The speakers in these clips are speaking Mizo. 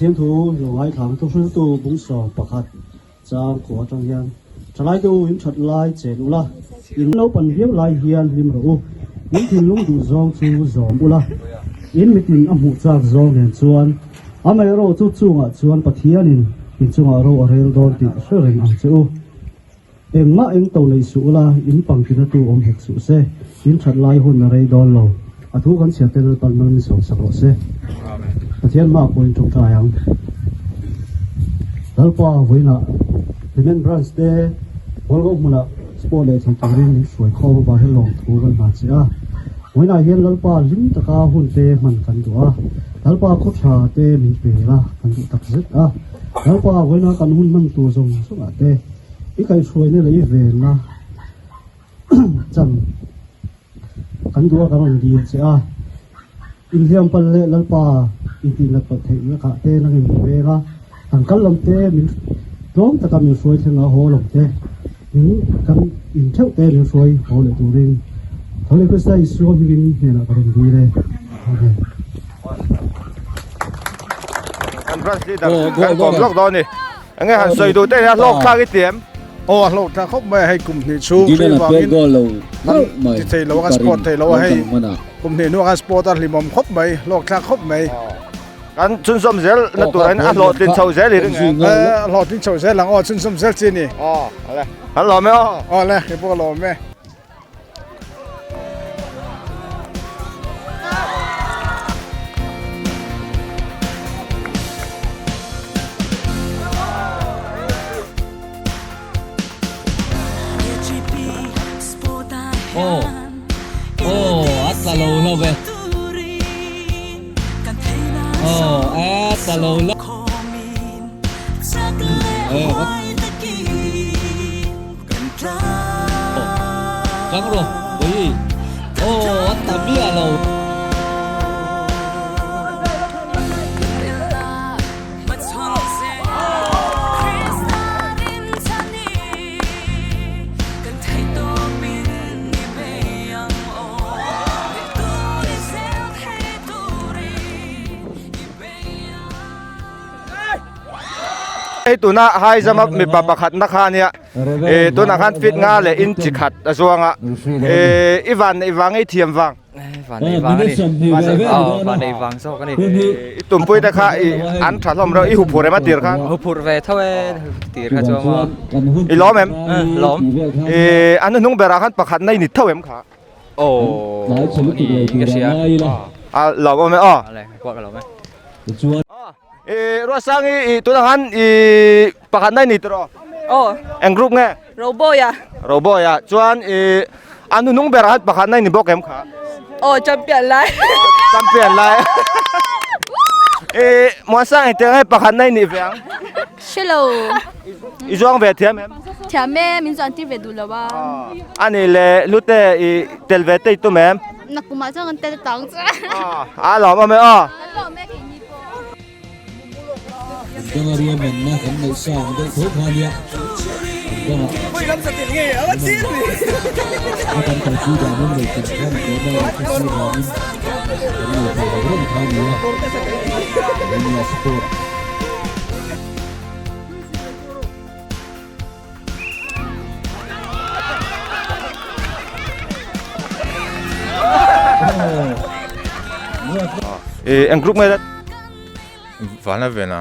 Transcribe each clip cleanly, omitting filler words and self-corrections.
Pathian thu lo ngaithlang thuhriltu bung 11 chang kua atang hian Thalaite u in that lai chen ula, in naupan viau lai hian hlim rawh u, in thinlung duh zawng chu zawm ula, in mitin a hmuh chak zawng nen chuan amaherawh chu chungah chuan Pathianin in chungah ro a rel dawn tih hre reng ang che u. Engmah eng to nei suh ula, in pangtina tu awm hek suh se, in that lai hun a rei dawn lo. A thu kan chhiar te Lalpan mal min sawm sak rawh se. Pathian hmaah pawhin tawngtai ang. Lalpa vawiinah Hlimen Branch te Hualgo hmunah sport leh thei turin min hruai khawm avang hian lawmthu kan hlan che a. Vawiinah hian Lalpa hlim taka hun te hman kan duh a, Lalpa khaw tha te min pe la kan duh tak zet a. Lalpa vawiinah kan hun hman tur zawng zawngah te I kaihhruaina leh i venna chan kan duh a kan rawn dil che a, inhliam pal leh Lalpa intih nat palh theih lakah te nangin min veng a, kan kal lam te min tlawm taka min hruai thleng a haw lam te min kan in theuh te min hruai haw leh turin Tho leh Krista Isua hmingin hnenah ka rawn dil e. Amen. Kan branch leader kan kawm lawk dawn a ni. Enge han sawi duh te hian hlawk thlak i ti em? Aw a hlawk thlak khawp mai a hei kum hnih chhung hri vangin kan ti thei lo a kan sport thei lo a hei kum hnih hnuah khan sport a hlimawm khawp mai hlawk thlak khawp mai. Kan chhunzawm zel na turin a hlawhtlin chho zel i ring em? A hlawhtlin chho zel ang aw chhunzawm zel chi a ni. Aw le kan lawm e aw. Aw le kei pawh ka lawm e. Aw aw a tla lo lo ve aw a tla lo lo Căng rồi, ui, ô, ăn tạm bia lâu. Hei tuna high jump a mipa pakhat na kha ania eh tunah khan feet nga leh inch khat a zuang a eh i van neih vang nge i thiam vang van neih vang ani van neih vang zawk ani i tumpui te kha i an tha hlawm reuh i huphurh em a tir khan huphurh ve tho e tir kha chuan maw i lawm em lawm eh an hnuhnung berah khan pakhat na i ni tho em kha Aw i ka hria a lawm awm e aw le kuah ka lawm e e Ruasang i i tunah khan i pakhat na i ni tawh aw eng group nge Roboy a Roboy a chuan i a hnuhnung berah khan pakhat na i ni bawk em kha aw champion lai champion lai e Muansang engtiang nge pakhat na i nih ve ang Hrelo. I zuang ve thiam em? Thiam e, min zuan tir ve duh lo a. A nih le Lute i tel ve te i tum em? Nakumah chuan kan tel tang chu. A lawm awm e aw. Kan lawm e keini pawh. Danga ruahmanna kan neih sa ang deuh tho kha nia. Danga a kan kalpui dan an nei tum khan tlawm a rawn hre si vangin kan nei thei lo reng kha nia. Nia sport. Eh, eng group nge dat? Vana vena.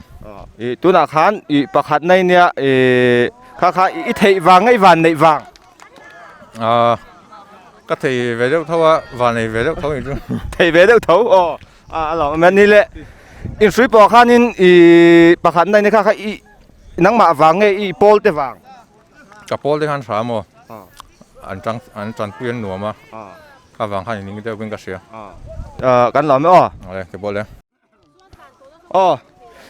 Eh, tunah khan i pakhat nei nia eh kha kha i theih vang nge i van neih vang? Ah, ka thei ve deuh tho a, van nei ve deuh tho ni chu. Thei ve deuh tho aw. A a lo awm e ni le inhrui pawh khanin i pakhat na in kha kha i nangmah vang nge i pawl te vang ka pawl te khan hra maw an tang an tanpui an nuam a ka vang khan in ning deuh in ka hria a kan lo awm e aw ale ke pawl e aw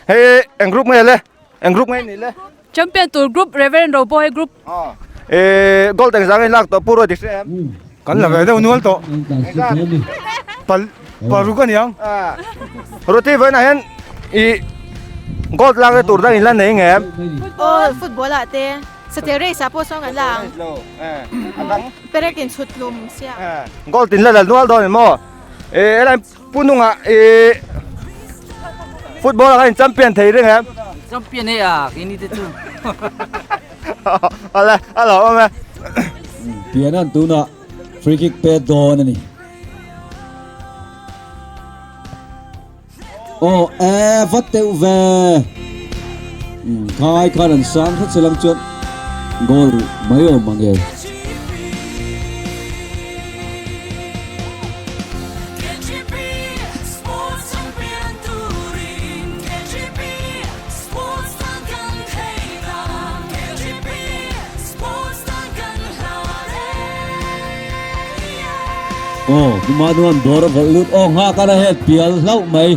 hei eng group nge le eng group nge ni le champion tur group reverend roboy group e gold eng zang in lak tawh pu ruat i hria em kan la ve deuh nual tawh pal paruk a niang ruti vawiinah hian i gold lak na tur dang in la nei nge em aw football ah te satel race ah pawh sawn kan la ang perek in chhut tlum sia gold in la la nual dawn em aw e helai Pu Nunga i Football ah khan in champion thei reng em? Champion e a keini te chu. Awle a lo awm e. Pianan tunah free kick pet dawn a ni. Aw e vat deuh ve. Khai khan an sang hret che lang chuan goal mai awm ang e. Aw hma nuam dawr a vawlh lut aw nghak a la het pial hlauh mai.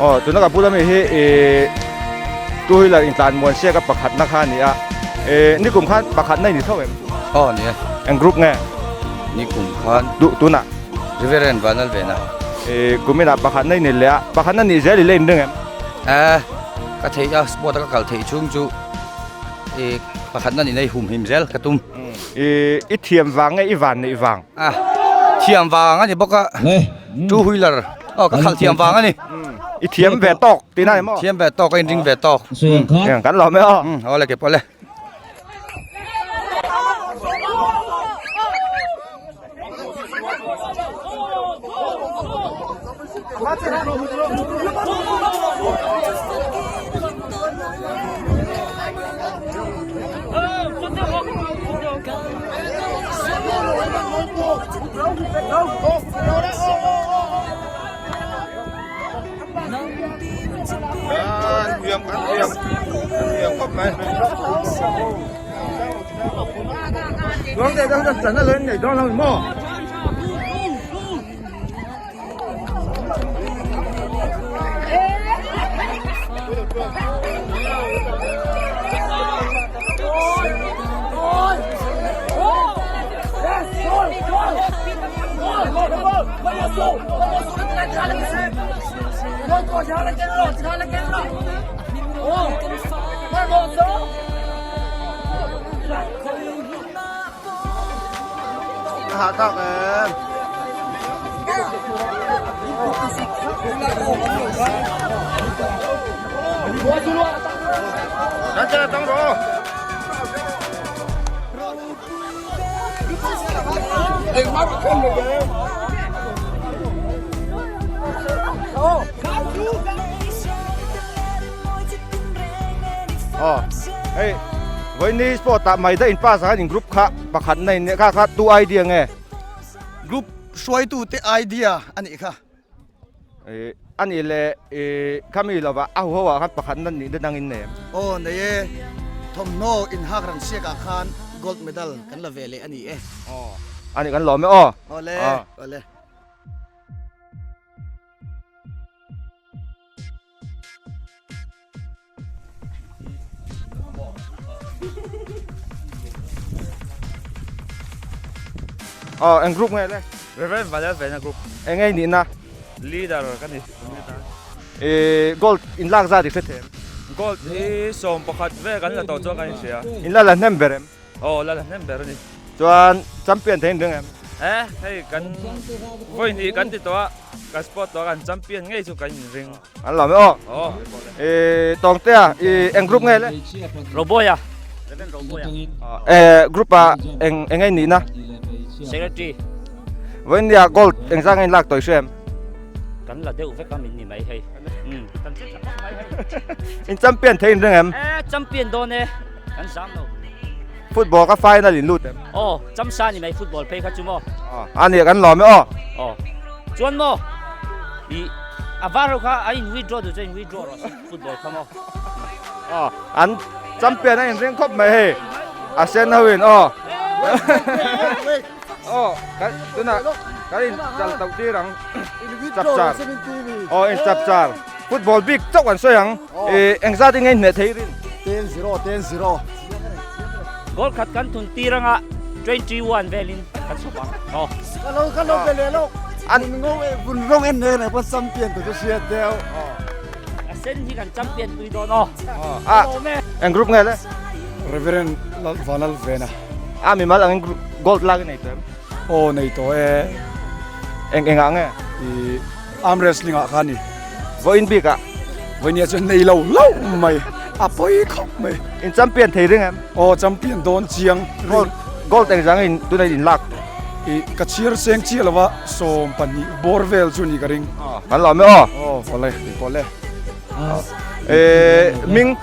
Aw tuna ka bula mi hi ih two wheeler intlan muan siak a pakhatna kha a ni a ih nikum khan pakhatna i ni tho em? Aw ni e. Eng group nge? Nikum khan. Duh tunah. Reverend Vanlalvena. Ih kuminah pakhatna i ni leh a pakhatna nih zel i la inring em? Eh ka theih a sport a ka kal theih chhung chu ih pakhatna nih na i humhim zel ka tum. Ih i thiam vang nge i van neih vang? A thiam vang a ni bawk a two wheeler aw ka khalh thiam vang a ni. I thiam ve tawk tihna ni maw? Thiam ve tawk a inring ve tawk. Kan lawm e aw. Aw le ke pawh le. Aw hei vawiini sport ah mai daih in pass ah khan in group kha pakhat na in kha kha tu idea nge group hruaitu te idea a nih kha ih a nih leh ih khami lovah a huho ah khan pakhat na nih na dang in nei em aw nei e. Thawmhnaw inhak ran siakah khan gold medal kan la ve leh a ni e. Aw, a nih kan lawm e aw. Awle, awle. Aw, eng group nge le? Reverend Valel Vena group. Eng nge i nihna? Leader ka ni. Ih, gold in lak zat i hre thei em? Gold hi 11 vel kan la tawh chuan kan inhria. In la la hnem ber em? Aw, la la hnem ber a ni. Chuan champion thei in ring em? Eh, hei kan vawi hnih kan ti tawh a, kan sport tawh a, kan champion ngei chu kan inring. An lawm e aw. Aw. Ih, Tawngtea, ih, eng group nge le? Roboya. Reverend Roboya. Eh, group ah eng eng nge nihna? Secretary. Vawinia gold engzah nge in lak tawh i hria em? Kan la deuh vek a min ni mai hei. Umm, kan che tha khawp mai hei. In champion thei in ring em? Eh, champion dawn e. Kan zam lo. Football ka final in lut em? Aw, chamsa ni mai football phei kha chu maw? Aw, a nih kan lawm e aw. Aw, chuan maw? I a var ho kha a in withdraw duh chuan in withdraw rawh se football kha maw? Aw, an champion a in ring khawp mai hei. A sen ho in aw. Aw, kan tunah kan in chal tauh tir ang. Chapchar. Aw, in chapchar. Football bik chauh kan sawi ang. Ih, engzat in nge hneh thei rin? 10-0, 10-0. Goal khat kan thun tir anga 21 velin kan chhawp ang. Aw. Ka lo ka lo be leh lo. An ngo e vun rawng en nen pawh champion tur chu hriat deuh. A sen hi kan champion pui dawn aw. A eng group nge le? Reverend Vanlal Vena. A mimal angin gold lak i nei tawh em? Aw nei tawh e. Eng engah nge? Ih arm wrestling ah khan i. Vawiin bik ah? Vawiin ah chuan nei lo lo mai, a pawi khawp mai. In champion thei ring em? Aw champion dawn chiang. Gold gold engzah nge in tunah in lak? Ih ka chhiar seng chiah lo a, 12 bawr vel chu ni ka ring. Kan lawm e aw. Aw awle pawh le. Eh ming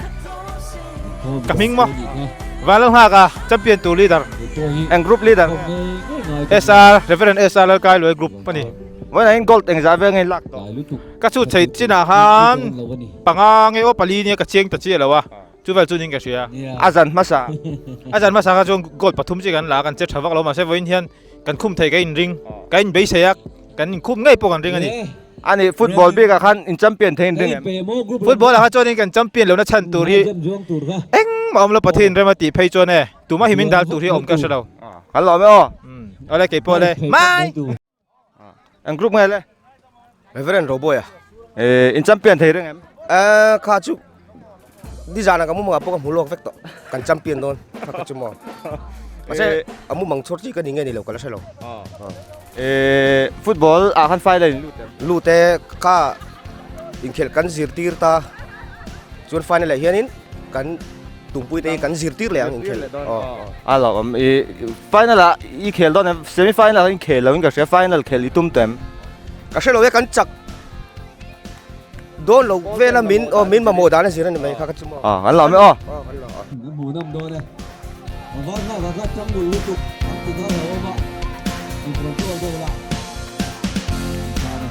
Ka hming maw? Vanlalnghaka champion tur leader. Eng group leader nge? SR Reverend SR Lalkailuai group a ni. Vawiinah hian gold engzah vel nge lak tawh? Ka chhut thei chinah khan panga nge aw pali nia ka chiang ta chiah lo a, chuvel chu niin ka hria. A zan hmasa. A zan hmasa kha chuan gold pathum chi kan la a, kan che tha vak lo mahse vawiin hian kan khum thei ka inring, ka inbeisei a, kan inkhum ngei pawh kan ring a ni. A nih football bikah khan in champion thei in ring em? Football ah khan chuanin kan champion lohna chhan tur hi engmah awm lo Pathian rem a tih phei chuan e tumah hi min dal tur hi a awm ka hre lo. Kan lawm e aw. Awle kei pawh le. Mai! Eng group nge le? Reverend Roboya. Eh in champion thei ring em? Eh kha chu nizan ah ka mumang ah pawh ka hmu lawk vek tawh kan champion dawn kha ka chu maw. Mahse a mumang chhawr chi ka ni nge ni lo ka la hre lo. Eh football ah khan final in lut em? Lut e kha inkhelh kan zirtir ta chuan final ah hianin kan tumpui te hi kan zirtir leh ang inkhelh. A lo awm i final ah i khel dawn em? Semi final ah inkhel lo in ka hria final khel i tum tawh em? Ka hre lo e kan chak Dawn lo vela min aw min mamawh dan a zir a ni mai kha ka chu maw. Aw kan lawm e aw. Aw kan lawm. An hmuh nawm dawn e. A var nghak a kha tangul lutuk an ti kha lo awm a, in control deuh la. An tan e.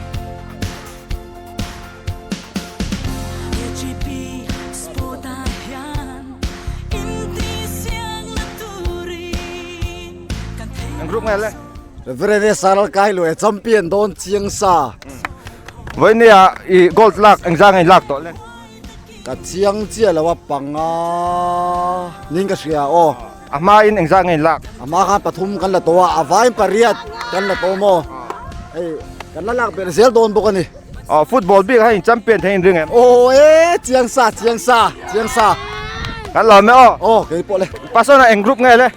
Eng group nge le? Reverend Saral Kailo e champion dawn chiang sa. Vawinia i gold lak engzah nge in lak tawh le? Ka chiang chiah lo a panga ning ka hria aw. A hma in engzah nge in lak? A hma khan pathum kan la tawh a, a vain pariat kan la tawh maw? Hei kan la lak belh zel dawn bawk a ni. Aw football bik ah hian in champion thei in ring em? Aw e chiang sa chiang sa chiang sa. Kan lawm e aw. Aw kei pawh le. Pastor eng group nge le?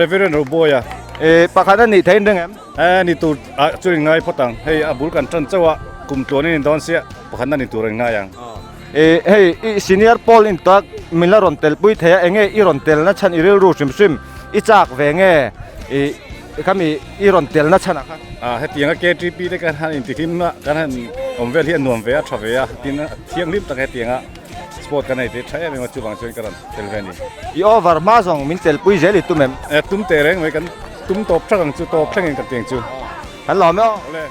Reverend Roboya. E pakhat a nih thei in ring em? E ni tur ah chuan in ngai phawt ang. Hei a bul kan tan chauh a, kum tluan in in dawn sia, pakhatna ni tur in ngai ang. E hei i senior pawl in tak min la rawn tel pui thei a, enge i rawn tel na chhan i rilru hrim hrim i chak ve nge i khami i rawn tel na chhan ah khan? A hetiang a KTP te kan han intihlim a, kan han awm vel hi a nuam ve a, tha ve a, tin thianghlim tak hetiang a sport kan nei te tha em em a, chuvang chuan ka rawn tel ve a ni. I over hma zawng min tel pui zel i tum em? E tum teh reng mai kan Tum tawp thlak ang chu, tawp thlengin kan ti ang chu. Kan lawm e aw. Awle.